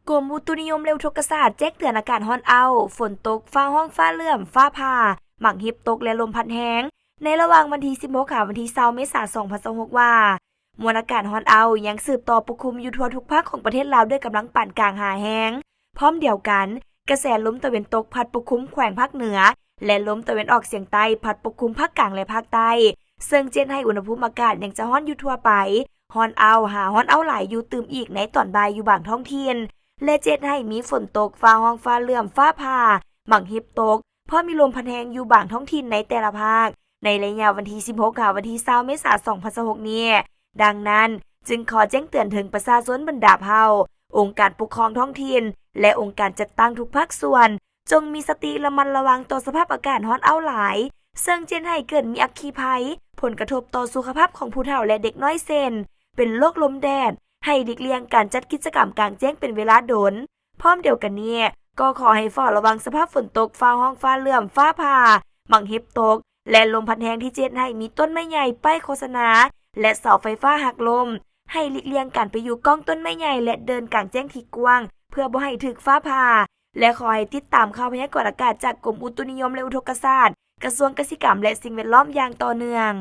ກົມອຸຕຸນິຍົມ ແລະ ອຸທົກກະສາດ ແຈ້ງເຕືອນອາກາດຮ້ອນອ້າວ, ຝົນຕົກ, ຟ້າຮ້ອງ, ຟ້າເຫຼື້ອມ, ຟ້າຜ່າ, ໝາກເຫັບຕົກ ແລະ ລົມພັດແຮງ ໃນລະຫວ່າງວັນທີສິບຫົກ ຫາ ວັນທີຊາວ ເມສາ ສອງພັນຊາວຫົກ ວ່າ ມວນອາກາດຮ້ອນອ້າວຍັງສືບຕໍ່ປົກຄຸມຢູ່ທົ່ວທຸກພາກຂອງປະເທດລາວດ້ວຍກຳລັງປານກາງຫາແຮງ. ພ້ອມດຽວກັນ, ກະແສລົມຕາເວັນຕົກພັດປົກຄຸມແຂວງພາກເໜືອ ແລະ ລົມຕາເວັນອອກສຽງໃຕ້ພັດປົກຄຸມພາກກາງ ແລະ ພາກໃຕ້, ເຊິ່ງຈະເຮັດໃຫ້ອຸນຫະພູມອາກາດຍັງຈະຮ້ອນຢູ່ທົ່ວໄປ, ຮ້ອນອ້າວຫາຮ້ອນອ້າວຫຼາຍຢູ່ຕື່ມອີກໃນຕອນບ່າຍຢູ່ບາງທ້ອງຖິ່ນ ແລະ ຈະເຮັດໃຫ້ມີຝົນຕົກ, ຟ້າຮ້ອງ, ຟ້າເຫຼື້ອມ, ຟ້າຜ່າ, ໝາກເຫັບຕົກ, ພ້ອມມີລົມພັດແຮງຢູ່ບາງທ້ອງຖິ່ນໃນແຕ່ລະພາກ ໃນໄລຍະວັນທີສິບຫົກ ຫາ ວັນທີຊາວ ເມສາ ສອງພັນຊາວຫົກ ນີ້. ດັ່ງນັ້ນ, ຈຶ່ງຂໍແຈ້ງເຕືອນເຖິງປະຊາຊົນບັນດາເຜົ່າ, ອົງການປົກຄອງທ້ອງຖິ່ນ ແລະ ອົງການຈັດຕັ້ງທຸກພາກສ່ວນ, ຈົ່ງມີສະຕິລະມັດລະວັງຕໍ່ສະພາບອາກາດຮ້ອນອ້າວຫຼາຍ, ເຊິ່ງຈະເຮັດໃຫ້ເກີດມີອັກຄີໄພ, ຜົນກະທົບຕໍ່ສຸຂະພາບຂອງຜູ້ເຖົ້າ ແລະ ເດັກນ້ອຍ ເຊັ່ນ ເປັນໂລກລົມແດດ, ໃຫ້ຫຼີກລ່ຽງການຈັດກິດຈະກຳກາງແຈ້ງເປັນເວລາດົນ. ພ້ອມດຽວກັນນີ້, ກໍຂໍໃຫ້ເຝົ້າລະວັງສະພາບຝົນຕົກ, ຟ້າຮ້ອງ, ຟ້າເຫຼື້ອມ, ຟ້າຜ່າ, ໝາກເຫັບຕົກ ແລະ ລົມພັດແຮງທີ່ຈະເຮັດໃຫ້ມີຕົ້ນໄມ້ໃຫຍ່ປ້າຍໂຄສະນາ ແລະ ເສົາໄຟຟ້າຫັກລົ້ມ, ໃຫ້ຫຼີກລ່ຽງການໄປຢູ່ກ້ອງຕົ້ນໄມ້ໃຫຍ່ ແລະ ເດີ່ນກາງແຈ້ງທີ່ກວ້າງ ເພື່ອບໍ່ໃຫ້ຖືກຟ້າຜ່າ ແລະ ຂໍໃຫ້ຕິດຕາມຂ່າວພະຍາກອນອາກາດຈາກກົມອຸຕຸນິຍົມ ແລະ ອຸທົກກະສາດ, ກະຊວງກະສິກຳ ແລະ ສິ່ງແວດລ້ອມຢ່າງຕໍ່ເນື່ອງ.